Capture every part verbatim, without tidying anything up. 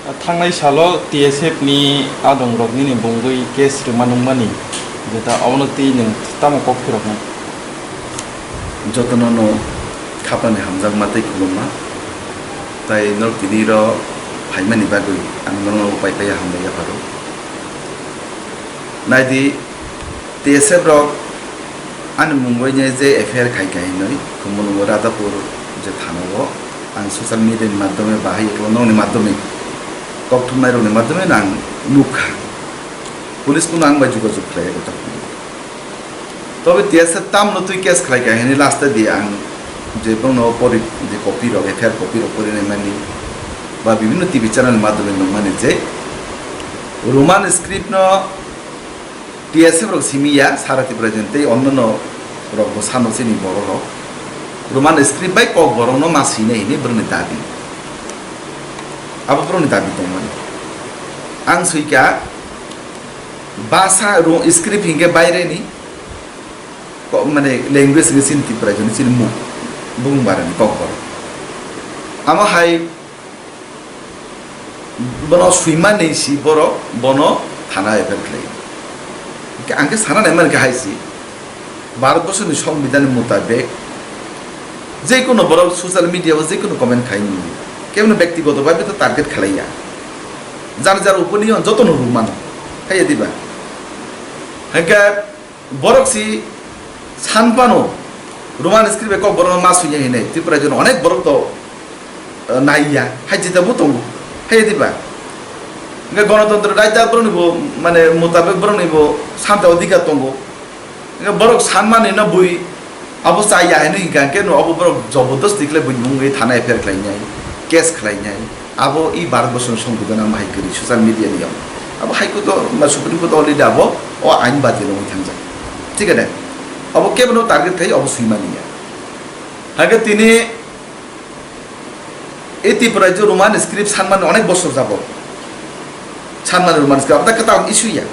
Thangnai salo T S F ni adongrok nini bungwi case rwma nungmani, jeta abono twi nwng tamo kok phiroknai? Jotono no khapani hamjakma tei khulumma, tai norok tini ro phaimani bagwi ang norokno pai pai hambai yapharo. Naidi, T S F rok ani mungwi je F I R khai khai hinwi, Khumulwngo Radhapur je thana o ang social media ni madhyome bahai eklo nokni madhyome kok thumnai rokni madhyome no ang nukha. Police kuno ang bai jogajog khlai ya kotor. Tobe T S F tamno twi case khlai khai hinwi last di ang je bono pori je copy rok, F I R copy rok porinai mani ba bibhinno T V channel madhyome nukmani je Roman script no T S F rok simi ya, sara Tripura jeni tei onnono rok bo sano chini borok rok. Roman script bai kok borok no ma swinai hinwi borokni dabi. Abo borokni dabi tongmani. Ang swika basa ro-, script hinkhe baireni ko-, mane language hinkhe chini Tripura jeni chini muk bumung barani kok borok. Amo hai Bono swimani si borok bono thana F I R khlai. Hingke ang khe sana nai mankha hai si, Bharat borsoni songbidhan mutabek je kono borok social media o je kono comment khai mani, kebono bektigoto bhabe to target khlai ya. Jar jar opinion jotono rw mano, hai ya diba? Hingke Borok si san phano Roman script bai kok borokno ma swinai hinwi Tripura jeno onek borok to, eh, nai ya, hai jita bo tongo, hai ya diba? Hingke Ganatantro raida borokni bo, mane, mutabek borokni bo santa odhikar tongo. Hingke borok sanmani no bui abo cha ya hinwi hingka hingke no abo borok jobordosti khlai bui mungwi thana F I R khlainai, case khlainai. Abo i Bharat borsoni songbidhan ang bahai kwrwi social media ni yong. Abo High Court o, ma Supreme Court already abo o ain batil wngwi thangjak. Thik ade? Abo kebono target khai abo swimani ya. Hake tini e Tripura je Roman script sanmani onek bosor jabo. Sanmani Roman script abo ta kwtal issue ya.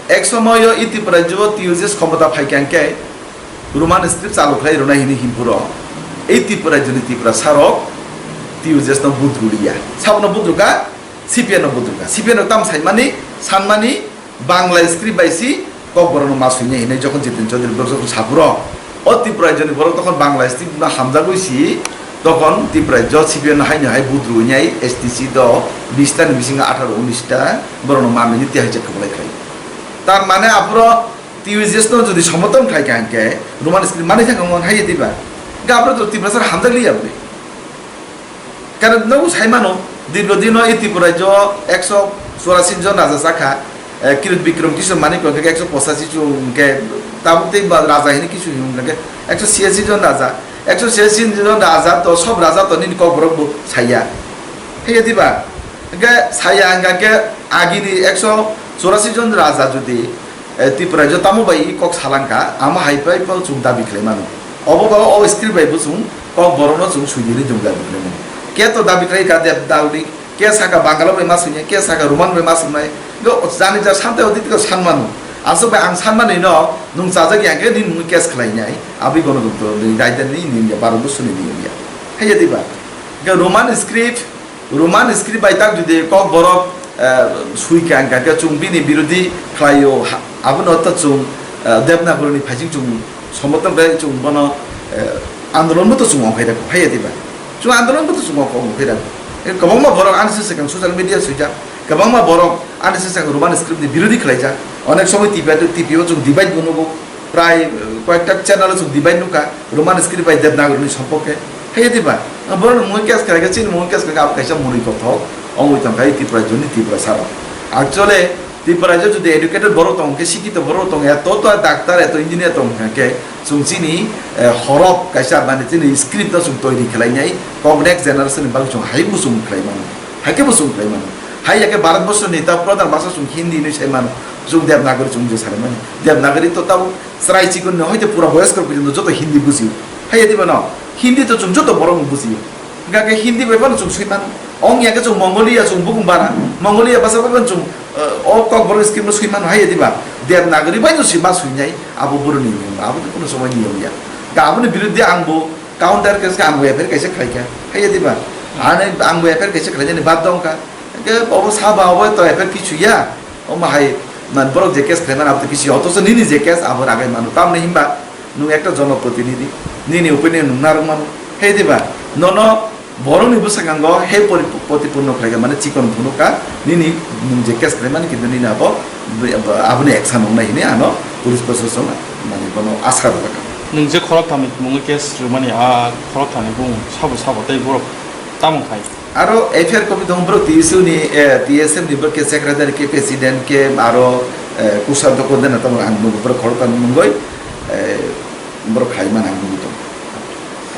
Ek somoyo e Tripura je T U J S khomota phaikha hingke Roman script chalu khlai rwnai hinwi hinphuru, ei Tripura joni Tripura sarok T U J S no budru liya. Sabono budru ka, C P I no budru ka. C P I no tam saimani, sanmani, Bangla script bai si Kokborok no ma swinai hinwi jokhon Jiten Chaudhary borok jokhon saphuru, o Tripura joni borok tokhon Bangla script no hamjagwi si, tokhon Tripura jo C P I no haino hai budru wngnai S T C do bish ta ni bisingo atharo unis ta borok no ma mini tihai chek khamalai khlai. Tar mane aphuru T U J S no jodi somoton khai kha hingke Roman script manwi thangkha mon hai diba? Hingke aphuru to Tiprasa hamjak liya bwle. Karon nogo sai mano, dirgo dino e Tripura jo ekso churasi jon raja chakha, eh, Kirit Bikram Kishore Manik hingke ekso pochashi jon hingke tabuk tei ba raja hini kisu hingke ekso chhiyasi jon raja, ekso chhiyasi jon raja to sob raja to nini Kokborok bo saya. Hingke diba? Hingke saya hingke agini ekso churasi jon raja jodi Eh, Tripura jo tamo bai i kok salangkha, amo hai pai pho chwng dabi khlai mano. Obo ba o script bai bo chwng Kokborok no chwng sui dini chwng dabi khlai mano. Khe to dabi khlai kha Dev Nagari, khe saka Bangla bai ma swinai, khe saka Roman bai ma swinai. Go jani ja sante o diti ko san mano. Aswk bai ang san mani no nwng chajak ya khe nini mung case khlai nai. Abwi gono dum to ni dai den ni ni ya baru bu suni ni ya. Hai ya diba? Ga Roman script Roman script bai tak jodi Kokborok, eh, sui kha, hingkha khe chwng bini birodhi khlaio, ha-, abono to chwng, eh, Devanagari ni phaising chwng somoton khlai chwng bono, eh, andolon bo to chwng ongkhai rw kho, hai ya diba? Chwng andolon bo to chwng ongkhai rw kho. Eh, kwbangma borok ani se swkang social media swijak, kwbangma borok ani se swkang Roman script ni birodhi khlaijak. Onek somoi T P I, T P I o chwng debate bo nugo, prai, eh, koyekta channel o chwng debate nukha. Roman script bai Devanagari ni sompok khe. Hai diba? Borok ni mui case khlai khe, chini mui case khlai khe, abo kaisa mwnwi kothok. Ongwi tong kha Tripura joni Tripura saro. Actually, Tripura jo jodi educated borok tong khe, sikito borok tong, eto to doctor, eto engineer tong kha khe, chwng chini, eh, horop kaisa mane chini script no chwng toiri khlai nai, kok next generation ni bagwi chwng hai bo chwng khlai mano. Hai khe bo chwng khlai mano. Hai ya khe Bharat borsho ni ta pradhan bhasha chwng Hindi hinwi sai mano. Chwng Devanagari chwng je sai mani. Devanagari to tabo Chwrai chikon no hoite pura boyos kor porjonto joto Hindi bujio. Hai ya diba no? Hindi to chwng joto borok no bujio. Hingkha khe Hindi bai phano chwng swi mano. Ong ya khe chwng Mongolia chwng bukung bara. Mongolia basa bai phano chwng, eh, o Kokborok script no swi mano hai ya diba? Devanagari bai no swi ma swi nai abo boro ni niyom. Abo to kuno somoi niyom ya. Ga abo ni biruddhe ang bo counter case khe ang bo F I R kaisa khlai kha. Hai ya diba? Ani ang bo F I R kaisa khlai jani bad dong kha. Obo saba obo to efer kichu ya. Omo hai man borok je case khlaimani abo to kichu ya. Otoso nini je case abo ragai mano. Tamni himba nwng ekta jonoprotinidhi. Nini opinion nwng narwk mano. He diba? Nono borokni bwskango he pori-, protipurno khlaikha mane chikon phunukha. Nini nwng je case khlaimani kintu nini abo aboni action wngnai hini ano police proshashan mane bono asa rwkha. Nwng je khorok thani mungwi case rwmani a khorok thani bung sabo sabo tei borok tamo khai. Aro F I R copy tongo borok T S U ni, eh, T S F ni borok ke secretary ke president ke aro, eh, kusar doko dena tamo ang nugo borok khoroktham nungoi, eh, borok khai man ang nugo tongo.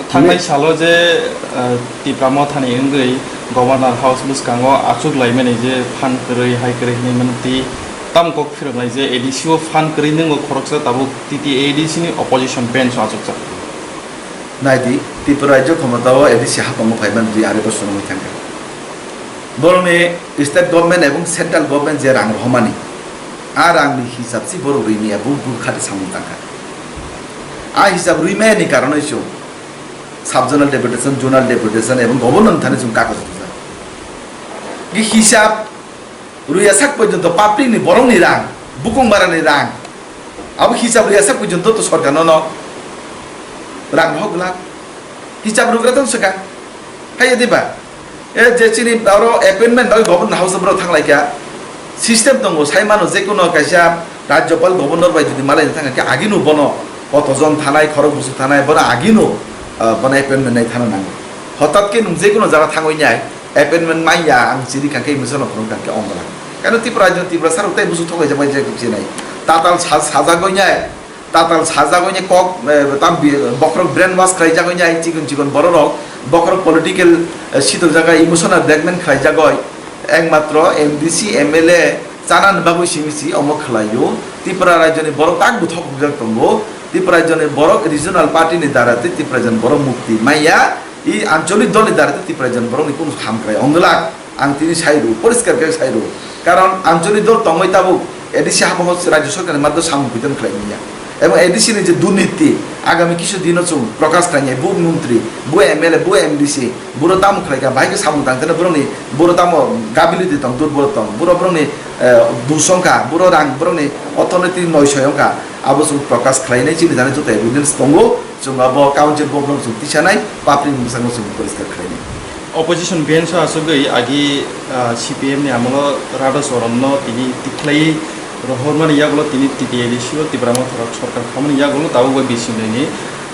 Thangnai salo je, eh, Tipra Mothani wngwi Governor House bwskango achuk laimani je phan kwrwi hai kwrwi hinwi mano twi tam kok phiroknai je A D C o phan kwrwi nwngo khoroksa tabuk T T A D C ni opposition bench o achukjak. Naidi, Tripura rajyo khomotao A D C haphango phaiman dui arai bosor wngwi thangkha. Borokni state government ebong central government je rang rohormani, a rangni hisab si borok rwi maya, bo bwkhati samung tangkha. A hisab rwi maya ni karonoi chwng sub zonal deputation, zonal deputation ebong governor thani chwng kagoj rijak. Ki hisab rwya sak porjonto public ni borok ni rang, bukung bara ni rang, abo hisab rwya sak porjonto to sorkar no no rang hok glak. Hisab rwgra tong swkang. Hai diba? E je chini aro appointment bai government house borok thang lai kha. System tongo, sai mano je kono kaisa rajyopal governor bai jodi malai thang kha, agi no bono koto jon thanai, khorok busu thanai, bono agi no, ah, bono appointment nai thana nango. Hotat ke nung je kono jaga thangwi nai, appointment manya ang chini kha khe misa no phunuk kha khe ongla. Kano Tripura rajyo Tripura sar utai busu thok jaba je khe chinai. Tatal sa-, sajagwi nai. Tatal sajagoi ni kok, eh, tam bi-, bokhorok brainwash khlaijagoi ni ai chikon chikon bororok, bokhorok political, eh, sitok jaga emotional blackmail khlaijagoi, ekmatro M D C, M L A chanani bagwi simi si omo khlaio. Tripura rajyoni borok tak buthok bujak tongo. Tripura rajyoni borok regional party ni dara tei Tripura rajyoni borok mukti maya, i ancholik dolni dara tei Tripura rajyoni borokni kunu ham khlai ongwlak. Ang tini sai rw, poriskar khe sai rw. Karon ancholi dol tongwi tabuk A D C haphangno rajya sorkarni maddo samung kuitwng khlai manya. Ebong A D C ni je durniti, agami kisu dino chwng prokash khlainai, bo montri, bo M L A, bo M D C, boro tamo khlai kha, bahai khe samung tang tene borokni, boro tamo gabili di tong, durbol tong, boro borokni, eh, dus wng kha, boro rang borokni orthonoiti noi soi wng kha, abo chwng prokash khlainai, chini jani joto evidence tongo. Chwng abo council bo borok chwng tisanai, public ni bwskango chwng poriskar khlainai. Opposition bench o aswkgwi agi, ah, C P M ni amolo Radha Charan no tini tikhlai rohormani yagulo tini T T A D C o Tipra Motha rok sorkar khamani yagulo tabuk bai bising ni,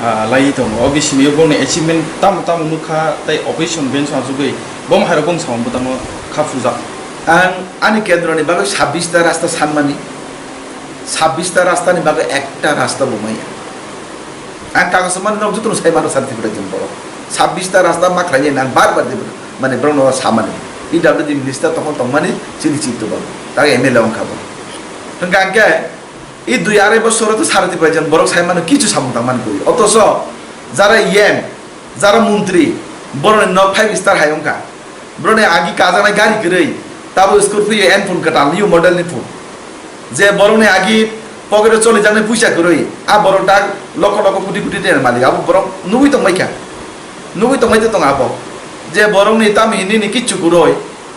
ah, lai tongo. O bising ni bongni achievement tamo tamo nukha tei opposition bench o aswkgwi bom hairok bong samung bwtangno kha phurjak. Ang ani kendro ni bagwi sabbish ta rasta sanmani, sabbish ta rasta ni bagwi ekta rasta bo maya. Ang kagosa mani nok jotono sai mano sar Tripura ni borok. Sabbish ta rasta ma khlainai nang bar bar de mane borok no samani. P W D minister tokon tongmani chini chitto ba. Ta M L A wngkha bo. Hwnkha hwnkhe i dui arai bosoro to sar Tripura ni borok sai mano kichu samung tangmani koi. Otoso jara E M, jara montri, borok ni nok five star hai wngkha. Borok ni agi kajaknai gari kwrwi, tabo Scorpio N phone kwtal, new model ni phone. Je borokni agi pocket o cholijaknai puisa kwrwi, a borok dak lokho lokho koti koti tenani malik, abo borok nugwi tongbaikha, nugwi tongbai tong abo. Je borokni tamni nini kichu kwrwi,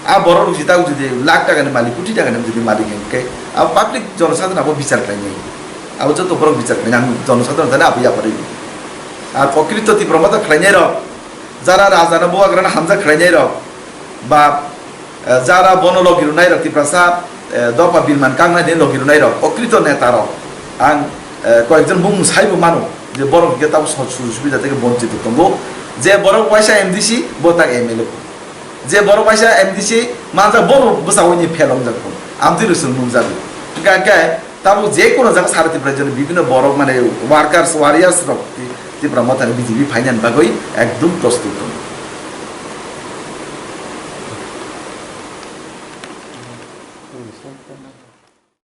a borok rok jita jodi lakh taka ni malik, koti taka ni jodi malik hinkhe, abo public jonosadharon abo bichar khlainai, abo joto borok bichar khlainai, ang jonosadharon thani abo yapharwi. Ar prokrito Tipra Motha khlainai rok, jara raja no bubagra no hamjak khlainai rok, ba Eh, jara bono logi rwnai rok Tiprasa, eh, dopha birman kangnai ni logi rwnai rok, okrito neta rok. Ang, eh, koyekjon bumung saibo mano je borok hingke tamo so-, sujuk subida tei bonchito tongo. Je borok waisa M D C, bo tak M L A. Je borok waisa M D C manjak, bo bwskango ni fail wngjak tongo. Amtwi rwchwng nungjago. Hingke, hingke Tabuk je kono jaga sara Tipra rajyoni bibhinno borok mane workers, warriors rok Ti-, Tipra Mothani B J P phainani bagwi ekdum prostut.